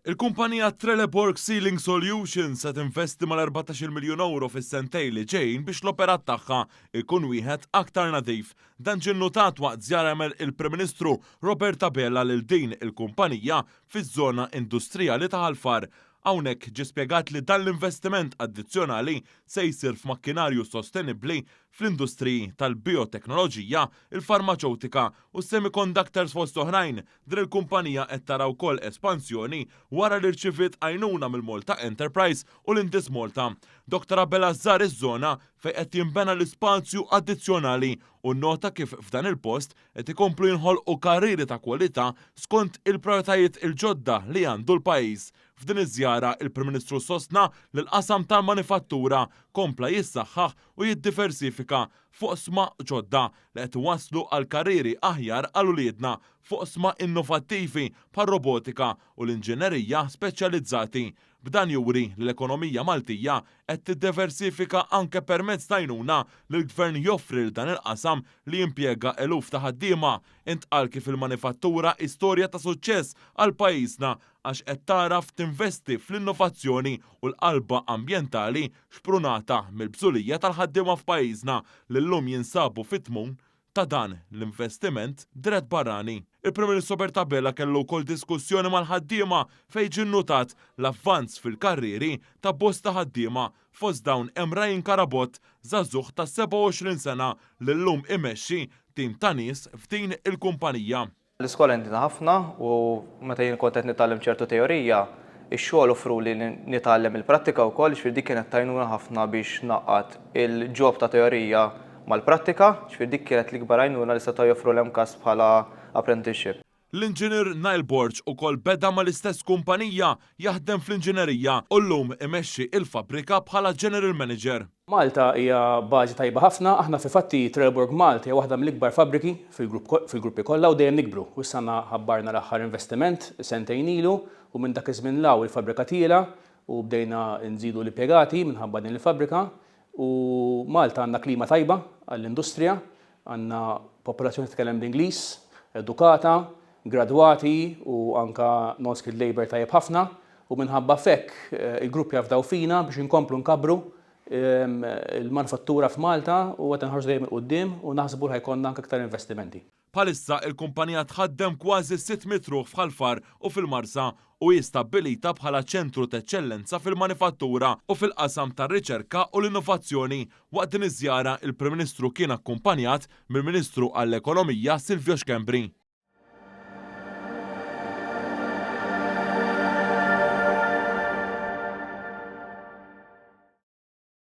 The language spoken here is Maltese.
Il-kumpanija Trelleborg Sealing Solutions se tinvesti mal-14 miljun ewro fis-sentejn li ġejjin biex l-operat tagħha jkun wieħed aktar nadif. Dan ġie nnutat waqt żjara għamel il-Prim Ministru Robert Abela lil din il-kumpanija fiż-żona industrijali ta' Ħal Far. Hawnhekk ġie spjegat li dan l-investiment addizzjonali se jsir f'makkinarju sostenibbli fl-industriji tal-bijoteknoloġija, il-farmaċewtika u s-semiconductors fost oħrajn. Din il-kumpanija qed tara wkoll espansjoni wara li rċiviet għajnuna mill-Malta Enterprise u l-Indis Malta. Dottor Abela żar iż-żona fejn qed jinbena l-ispazju addizzjonali u nnota kif f'dan il-post qed ikomplu jinħolqu karrieri ta' kwalità skont il-prijoritajiet il-ġodda li għandu l-pajjiż. F'din iż-żjara, il-Prim Ministru sostna li l-qasam tal-manifattura kompla jissaħħaħ u jiddiversifika f'oqsma ġodda li qed iwasslu għal karrieri aħjar għal uliedna f'oqsma innovattivi bħar-robotika u l-inġinerija speċjalizzati. B'dan juri li l-ekonomija Maltija qed tiddiversifika anke permezz ta' għajnuna li l-Gvern joffri lil dan il-qasam li jimpjega eluf ta' ħaddiema. Intqal kif il-manifattura hi storja ta' suċċess għal pajjiżna għax qed tagħraf tinvesti fl-innovazzjoni u l-qalba ambjentali xprunata mill-bżulija tal-ħaddiema f'pajjiżna li llum jinsabu fit-tmun ta' dan l-investiment dirett barrani. Il-Prim Ministru Robert Abela kellu wkoll diskussjoni mal-ħaddiema fejn ġie nnutat l-avvanz fil-karrieri ta' bosta ħaddiema. Fost dawn hemm Ryan Carabott, żagħżugħ ta' 27 sena li llum imexxi tim ta' nies f'din il-kumpanija. L-iskola għenitna ħafna u meta jien kont qed nitgħallem ċertu teorija, ix-xogħol offruli li nitgħallem il-prattika wkoll, jiġifieri dik kienet t'għajnuna ħafna biex ngħaqqad il-job ta' teorija mal-prattika, jiġifieri dik kienet l-ikbar għajnuna li setgħu joffru l-MCAST bħala apprenticeship. L-Inġinier Niall Borg ukoll beda mal-istess kumpanija jaħdem fl-inġinerija u llum imexxi il-fabbrika bħala General Manager. Malta hija bażi tajba ħafna, aħna fil-fatti Trelleborg Malta hija waħda mill-ikbar fabbriki fil-gruppi kollha u dejjem nikbru. U issa għandna ħabbarna l-aħħar investiment sentejn ilu u minn dak iż-żmien 'l hawn il-fabbrika tiela' u bdejna nżidu l-impjegati minħabba din il-fabbrika u Malta għandna klima tajba għall-industrija, għandna popolazzjoni titkellem bl-Ingliż, edukata, gradwati u anke non-skilled labour tajjeb ħafna u minħabba f'hekk il-grupp jafdaw fina biex inkomplu nkabbru l-manifattura f'Malta u qed inħarsu dejjem 'il quddiem u naħsbu li ħa jkollna anke iktar investimenti. Bħalissa il-kumpanija tħaddem kważi 600 ruħ f'Ħal Far u fil-Marsa u hi stabbilita bħala ċentru t'eċċellenza fil-manifattura u fil-qasam tar-riċerka u l-innovazzjoni. Waqt din iż-żjara, il-Prim Ministru kien akkumpanjat mill-Ministru għall-Ekonomija Silvio Schembri.